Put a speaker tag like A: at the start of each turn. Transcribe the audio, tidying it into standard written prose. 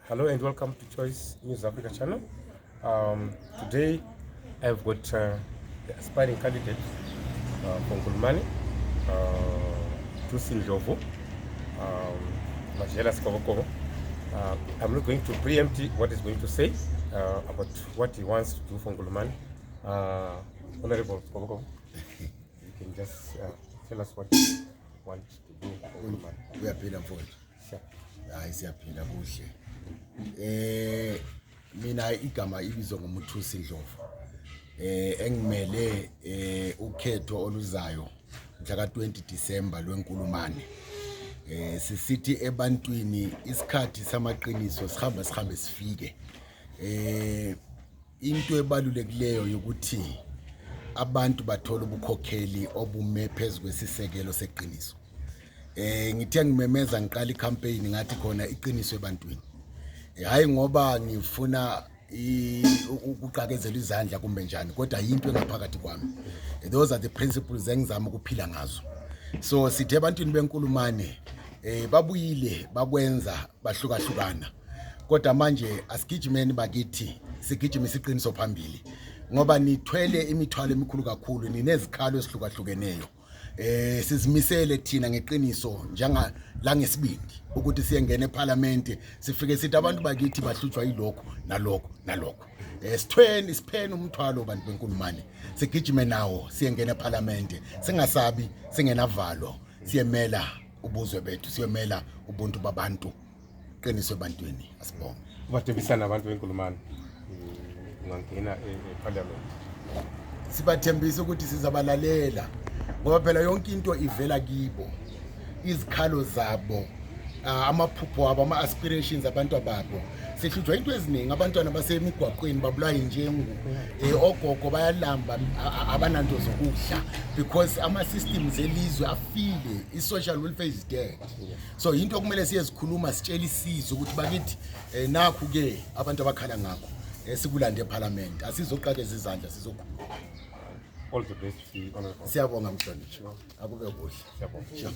A: Hello and welcome to Choice News Africa channel. Today I've got the aspiring candidate from Nkulumane, Thusi Ndlovu, Majela Sikhobokhobo. I'm not going to preempt what he's going to say about what he wants to do for Nkulumane. Honorable Sikhobokhobo, you can just tell us what you want to do for Nkulumane.
B: Uyaphila mfowethu?
A: Sure.
B: Hayi, siyaphila kuhle. Mina igama ibizwa ngoMuthusi Ndlovu, engimele ukhetho oluzayo mhla ka20 December lweNkulumane. Sisithi ebantwini isikhathi samaqiniso sihamba sihambe sifike. Into ebalulekileyo yokuthi abantu bathola ubukhokheli obume phezu kwesisekelo seqiniso. Ngithe ngimemeza ngiqala icampaign, ngathi khona iqiniso ebantwini. Hayi ngoba ngifuna ukuqakezela izandla kumbe njani, kodwa yinto engaphakathi kwami. Those are the principles engizama ukuphila ngazo. So sithe ebantwini beNkulumane, babuyile bakwenza bahlukahlukana, kodwa manje asigijimeni bakithi, sigijime iqiniso phambili, ngoba nithwele imithwalo emikhulu kakhulu, ninezikhalo ezihlukahlukeneyo. Sizimisele thina ngeqiniso njenga la ngesibindi ukuthi siyengena eParliament, sifike sithi abantu bakithi bahlutshwa yilokho nalokho nalokho. Sithweni siphene umthwalo bantu beNkulumane, sigijime nawo, siyengena eParliament singasabi, singenavalo, siyemela ubuzwe bethu, siyomela ubuntu babantu. Qiniso ebantwini, asibonge.
A: Ubathembisana abantu beNkulumane ungangena eParliament?
B: Sibathembisa ukuthi sizabalalela, ngoba phela yonke into ivela kibo, izikhalo zabo, amaphupho abo, ama-aspirations abantu babo. Sihlutshwa into eziningi, abantwana basemigwaqweni babulawa yinjengu, ogogo bayalamba, abananto zokudla, because ama-systems elizwe afile, i-social welfare is dead. So yinto okumele siyezikhuluma, sitshele isizwe ukuthi bakithi, nakhu-ke abantu abakhala ngakho, sikulande ephalamende, asizoqakeza izandla, sizokhuluma.
A: All the best to you, Honorable.
B: Siyabonga mhlonishwa, akube kuhle.
A: Siyabonga.